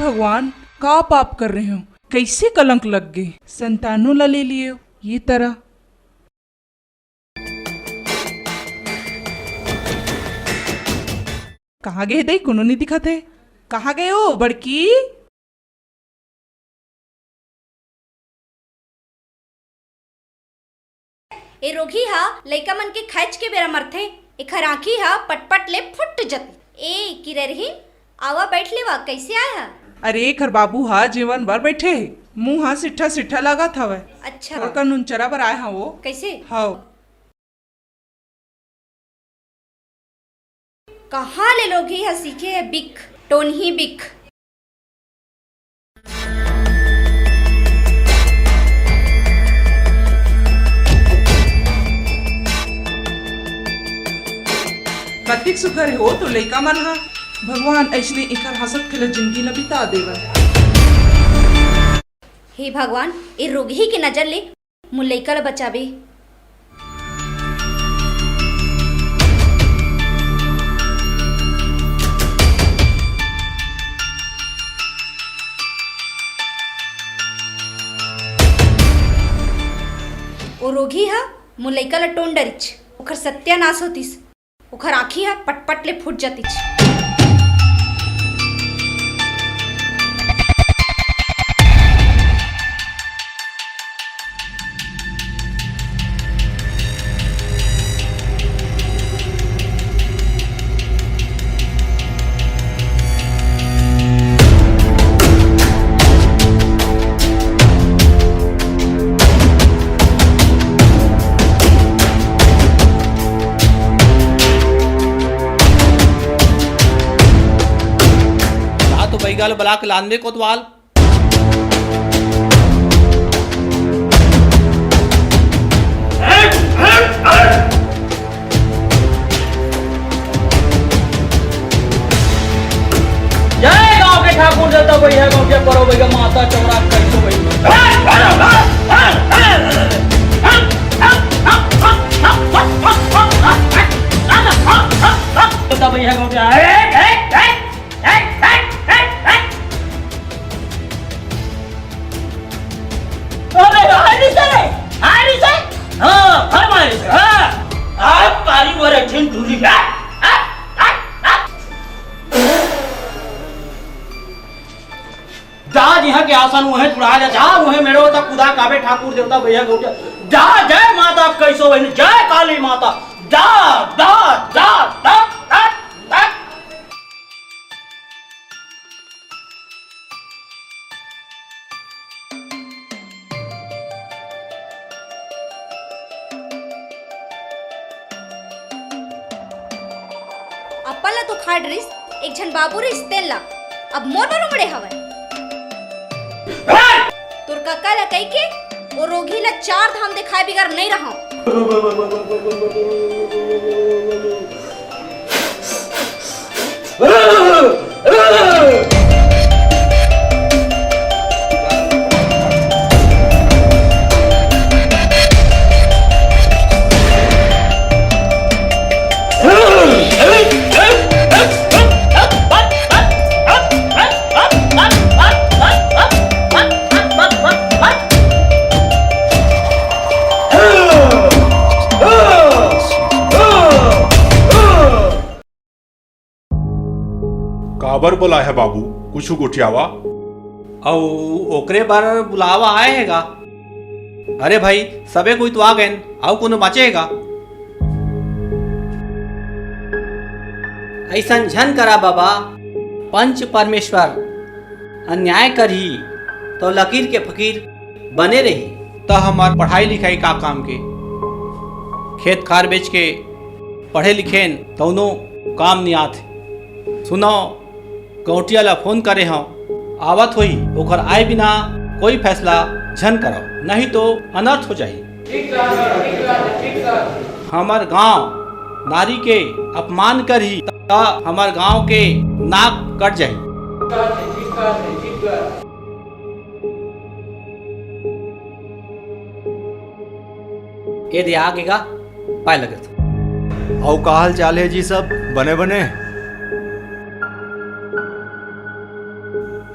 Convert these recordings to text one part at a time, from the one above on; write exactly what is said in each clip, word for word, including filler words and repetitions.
भगवान, का पाप कर रहे हो? कैसे कलंक लग गे? संतानों ला ले लिए ये तरह। कहाँ गए दई? कोनो नहीं दिखत है। कहाँ गए हो बड़की? ए रोगी हा लइका मन के खाइच के बेरा मरथे। एखर आँखी हा पटपट ले फुट जथे। ए किररही, आवा बैठ लेवा, कैसे आय हा? अरे, एखर बाबू हा जेवन बर बैठे हे, मुँह हा सिट्ठा सिट्ठा लागत हवय। अच्छा। थोड़का नुनचरा बर आय हा वो। कैसे? हव। कहाँ ले लोग ही हा सीखे हे बिक, टोनही बिक। कतिक सुघर हे ओ तो लइका मन हा। भगवान अइसने एखर हंसत खेलत जिंदगी ला बिता देवय। हे भगवान, ए रोगही के नजर ले मोर लइका ला बचाबे। ओ रोगी हा मोर लइका ला टोन डरिच, ओखर सत्यानाश होतिस। ओखर आँखी ह पटपट ले फूट जतिच। जा तो बैगा ल बला के लान दे कोतवाल। जय गांव के ठाकुर देवता भैया, गांव के परो भैया, माता चौरा कैसो भैया। देवता भैया, गांव के, ए, ए, ए, ए, ए, ए, ए। अरे, हाय रे सर, हाय रे सर। हाँ, फरमाइश, हाँ। आप पारी वर अठिन टूरी। हाँ, हाँ, हाँ, हाँ। जा जिहाँ के आसन उहें छुड़ा जा, जा उहें मेड़ो तक कुदा काबे ठाकुर देवता भैया गौटिया। जा, जय माता कैसो बहिनी, जय काली माता। जा, जा, जा, जा, जा, जा। अपन ला तो खा डरिस, एक झन बाबू रहिस तेन ला, अब मोर बर उमड़े हवय। तोर कका ला कहिके ओ रोगी ला चार धाम देखाए बिगर नइ रहंव। काबर बोलाय हे बाबू, कुछु गोठियावा? अउ ओकरे बर बुलावा आय हे गा। अरे भाई, सबे कोई तो आ गएन, अउ कोनो बाँचे हे गा? अइसन झन करा बाबा, पंच परमेश्वर अन्याय करही, तो लकीर के फकीर बने रही। त हमर पढ़ाई लिखाई का काम के? खेत खार बेच के पढ़े लिखेन, तौनो काम नइ आत। सुनव, गौंटिया ला फोन करे हंव, आवत होही, ओकर आय बिना कोई फैसला झन करव, नहीं तो अनर्थ हो जाही। ठीक सर, ठीक सर, ठीक सर। हमर गांव नारी के अपमान करही, त हमर गांव के नाक कट जाही। ठीक सर, ठीक सर, ठीक सर। ए दे आ गे गा, पाय लगत। अउ का हाल चाल हे जी सब? बने बने?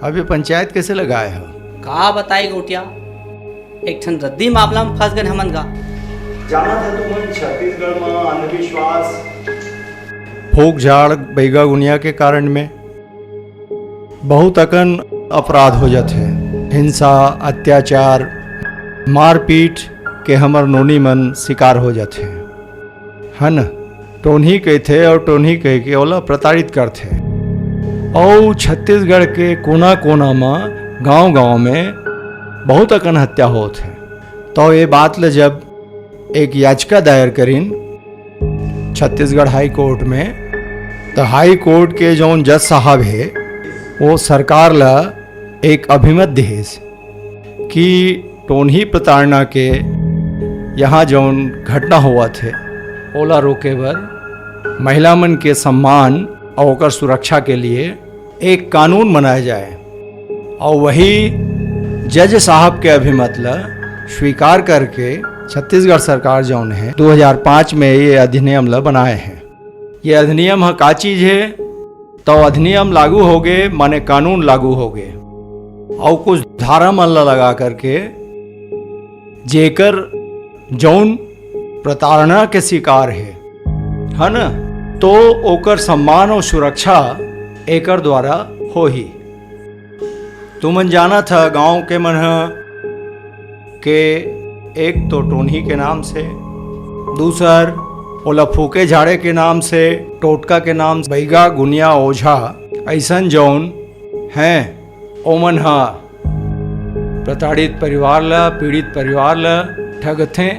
अब ये पंचायत कैसे लगाए हो? का बताई गोटिया, एक ठन रद्दी मामला में फंस गए हमन का। जाना था तुमन छत्तीसगढ़ में अंधविश्वास, फूक झाड़, बैगा गुनिया के कारण में बहुत अकन अपराध हो जाथे। हिंसा, अत्याचार, मारपीट के हमर नोनी मन शिकार हो जाथे, है न? टोनही कहिथे और टोनही कह के ओला प्रताड़ित करथे। और छत्तीसगढ़ के कोना कोना म, गांव गांव में बहुत अकन हत्या होत हे। तो ये बात ल जब एक याचिका दायर करिन छत्तीसगढ़ हाई कोर्ट में, तो हाई कोर्ट के जौन जज साहब हे, वो सरकार ला एक अभिमत देहिस कि टोनही प्रताड़ना के यहाँ जौन घटना होवत हे, ओला रोके बर महिला मन के सम्मान और ओकर सुरक्षा के लिए एक कानून बनाया जाए। और वही जज साहब के अभिमत ला स्वीकार करके छत्तीसगढ़ सरकार जौन है, दो हज़ार पाँच में ये अधिनियम ला बनाए हैं। ये अधिनियम ह का चीज है? तो अधिनियम लागू होगे, माने कानून लागू होगे, और कुछ धारा मन ला लगा करके जेकर जौन प्रताड़ना के शिकार है, है ना, तो ओकर सम्मान और सुरक्षा एकर द्वारा होही। तुमन जानत ह, गांव के मन ह के एक तो टोनही के नाम से, दूसर ओला फूके झाड़े के नाम से, टोटका के नाम से, बैगा, गुनिया, ओझा, ऐसन जौन हैं, ओमन ह प्रताड़ित परिवार ल, पीड़ित परिवार ल ठगथें।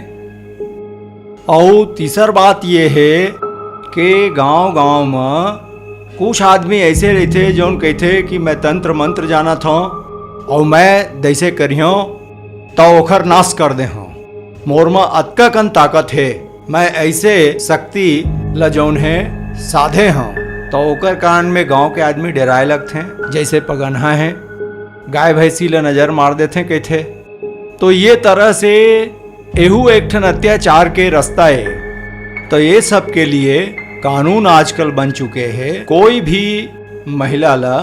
अउ तीसर बात ये हे के गांव-गांव म कुछ आदमी ऐसे रहिथे, जौन कहिथे कि मैं तंत्र मंत्र जानत हौं अउ मैं जैसे करिहौं, त ओखर नाश कर देहौं। मोर म अतका कन ताकत हे, मैं ऐसे शक्ति ल जौन हे साधे हौं, त ओकर कारण में गांव के आदमी डेराए लगथें। जैसे पगनहा हे, गाय भैंसी ल नजर मार देथें कहिथे। तो ये तरह से एहू एक ठन अत्याचार के रास्ता हे। तो ये सब के लिए कानून आजकल बन चुके हे। कोई भी महिला ला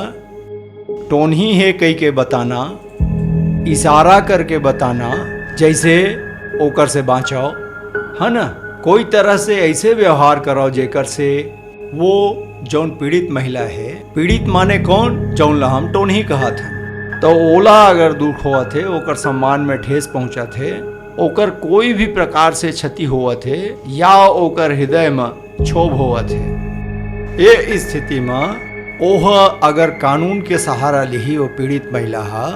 टोनही हे कहि के बताना, इशारा करके बताना, जैसे ओकर से बाँचव, है ना? कोई तरह से ऐसे व्यवहार करव जेकर से वो जौन पीड़ित महिला हे, पीड़ित माने कौन? जौन ला हम टोनही कहत हन। तो ओला अगर दुख होवत हे, ओकर सम्मान में ठेस पहुँचत हे, ओकर कोई भी प्रकार से क्षति होवत हे या ओकर हृदय म क्षोभ होवत हे, ये स्थिति म ओह अगर कानून के सहारा लिही, वो पीड़ित महिला ह,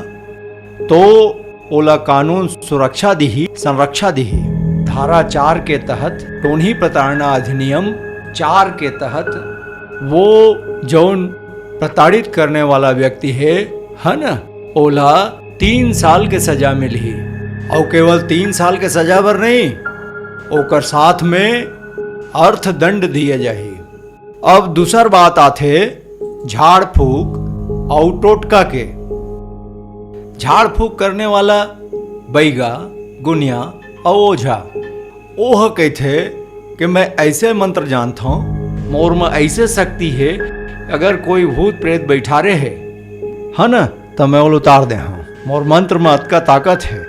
तो ओला कानून सुरक्षा दिही, संरक्षा दिही। धारा चार के तहत, टोनही प्रताड़ना अधिनियम चार के तहत, वो जौन प्रताड़ित करने वाला व्यक्ति हे, है ना, ओला तीन साल के सजा मिलही। अउ केवल तीन साल के सजा बर नहीं, ओकर साथ में अर्थदंड दिए जाही। अब दूसर बात आथे झाड़ फूक अउ टोटका के। झाड़ फूक करने वाला बैगा, गुनिया अउ ओझा, ओह कहिथे कि मैं ऐसे मंत्र जानत हौं, मोर म ऐसे शक्ति हे, अगर कोई भूत प्रेत बैठारे हे, है ना, त मैं ओला उतार दे हौं। मोर मंत्र म अतका ताकत हे,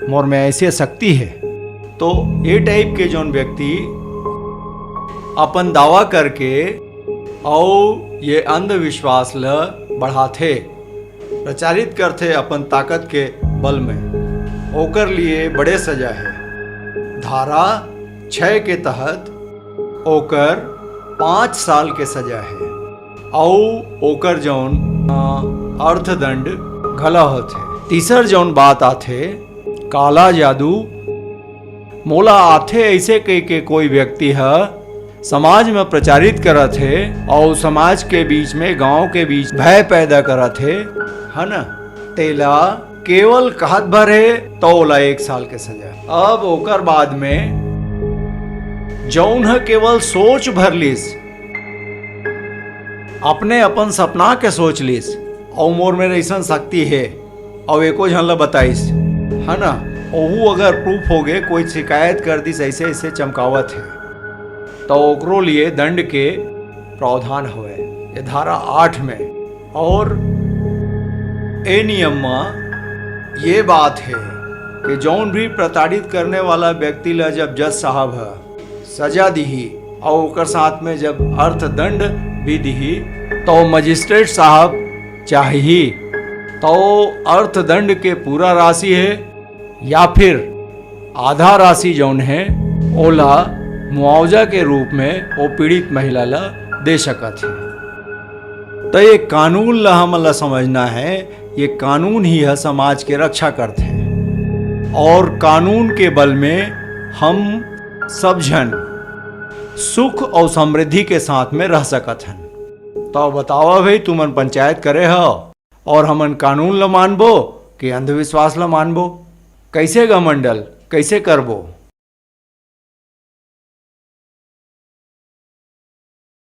मोर में ऐसे शक्ति हे। तो ये टाइप के जौन व्यक्ति अपन दावा करके अउ ये अंधविश्वास ल बढ़ाथे, प्रचारित करथे अपन ताकत के बल में, ओकर लिए बड़े सजा हे। धारा छह के तहत ओकर पाँच साल के सजा हे, अउ ओकर जौन, अ, अर्थदंड घला होथे। तीसर जौन बात आथे, काला जादू। मोला आथे ऐसे कह के कोई व्यक्ति ह समाज में प्रचारित करत हे अउ समाज के बीच में, गांव के बीच भय पैदा करत हे, है ना? तेला केवल कहत भर हे, तो ओला एक साल के सजा। अब ओकर बाद में जौन ह केवल सोच भर लिस, अपने अपन सपना के सोच लिस, अउ मोर में अइसन शक्ति हे, अउ एको झन ल बताइस, है ना? ओहू अगर प्रूफ होगे, कोई शिकायत कर दिस, ऐसे ऐसे चमकावत हे, तो ओकरो लिए दंड के प्रावधान हवय ये धारा आठ में। और ए नियम म ये बात हे कि जौन भी प्रताड़ित करने वाला व्यक्ति ला जब जज साहब ह सजा दिही अउ ओकर साथ में जब अर्थदंड भी दिही, तो मजिस्ट्रेट साहब चाहिही तो अर्थदंड के पूरा राशि हे या फिर आधा राशि जौन हे ओला मुआवजा के रूप में वो पीड़ित महिला ला दे सकत हे। तो ये कानून ला हमन ला समझना हे, ये कानून ही ह समाज के रक्षा करथे और कानून के बल में हम सब झन सुख और समृद्धि के साथ में रह सकत हन। तो बतावा भाई, तुमन पंचायत करे हव और हमन कानून ल मानबो कि अंधविश्वास ल मानबो? कैसे गा मंडल, कैसे करबो?